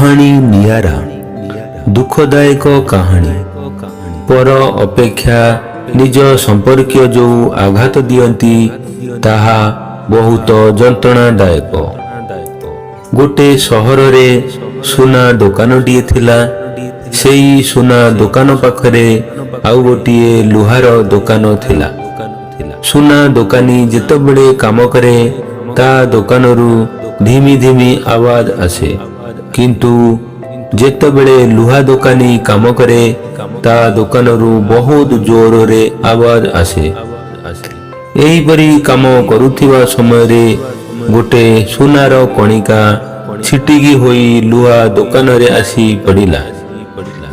କାହାଣୀ ନିଆରା, ଦୁଃଖଦାୟକ କାହାଣୀ। ପର ଅପେକ୍ଷା ନିଜ ସମ୍ପର୍କୀୟ ଯୋଉ ଆଘାତ ଦିଅନ୍ତି, ତାହା ବହୁତ ଯନ୍ତ୍ରଣାଦାୟକ। ଗୋଟେ ସହରରେ ସୁନା ଦୋକାନଟିଏ ଥିଲା। ସେଇ ସୁନା ଦୋକାନ ପାଖରେ ଆଉ ଗୋଟିଏ ଲୁହାର ଦୋକାନ ଥିଲା। ସୁନା ଦୋକାନୀ ଯେତେବେଳେ କାମ କରେ, ତା ଦୋକାନରୁ ଧିମି ଧିମି ଆୱାଜ ଆସେ। କିନ୍ତୁ ଯେତେବେଳେ ଲୁହା ଦୋକାନୀ କାମ କରେ, ତା ଦୋକାନରୁ ବହୁତ ଜୋରରେ ଆୱାଜ ଆସେ। ଏହିପରି କାମ କରୁଥିବା ସମୟରେ ଗୋଟେ ସୁନାର କଣିକା ଛିଟିକି ହୋଇ ଲୁହା ଦୋକାନରେ ଆସି ପଡ଼ିଲା।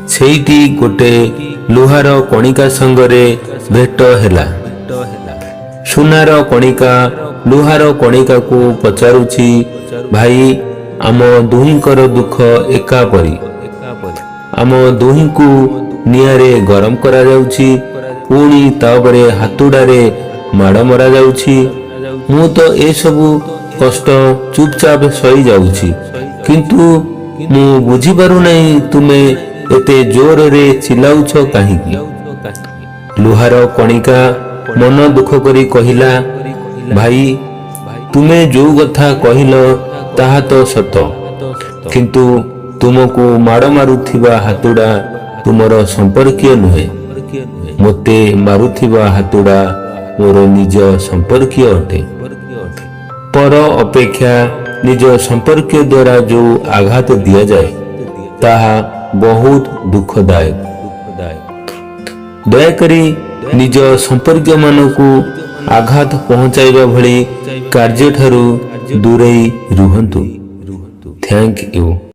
ସେଇଠି ଗୋଟେ ଲୁହାର କଣିକା ସାଙ୍ଗରେ ଭେଟ ହେଲା। ସୁନାର କଣିକା ଲୁହାର କଣିକାକୁ ପଚାରୁଛି, "ଭାଇ, ଆମ ଦୁହିଁଙ୍କର ଦୁଃଖ ଏକାପରି। ଆମ ଦୁହିଁଙ୍କୁ ନିଆଁରେ ଗରମ କରାଯାଉଛି, ପୁଣି ତାପରେ ହାତୁଡ଼ାରେ ମାଡ଼ ମରାଯାଉଛି। ମୁଁ ତ ଏସବୁ କଷ୍ଟ ଚୁପଚାପ ସହି ଯାଉଛି, କିନ୍ତୁ ମୁଁ ବୁଝିପାରୁନାହିଁ, ତୁମେ ଏତେ ଜୋରରେ ଚିଲାଉଛ କାହିଁକି?" ଲୁହାର କଣିକା ମନ ଦୁଃଖ କରି କହିଲା, "ଭାଇ, ତୁମେ ଯୋଉ କଥା କହିଲ ତାହା ତ ସତ, କିନ୍ତୁ ତୁମକୁ ମାଡ଼ ମାରୁଥିବା ହାତୁଡ଼ା ତୁମର ସମ୍ପର୍କୀୟ ନୁହେଁ। ମୋତେ ମାରୁଥିବା ହାତୁଡ଼ା ମୋର ନିଜ ସମ୍ପର୍କୀୟ ଅଟେ।" ପର ଅପେକ୍ଷା ନିଜ ସମ୍ପର୍କୀୟ ଦ୍ୱାରା ଯୋଉ ଆଘାତ ଦିଆଯାଏ, ତାହା ବହୁତ ଦୁଃଖଦାୟକ। ଦୟାକରି ନିଜ ସମ୍ପର୍କୀୟମାନଙ୍କୁ ଆଘାତ ପହଞ୍ଚାଇବା ଭଳି କାର୍ଯ୍ୟଠାରୁ ଦୂରେଇ ରୁହନ୍ତୁ। Thank you.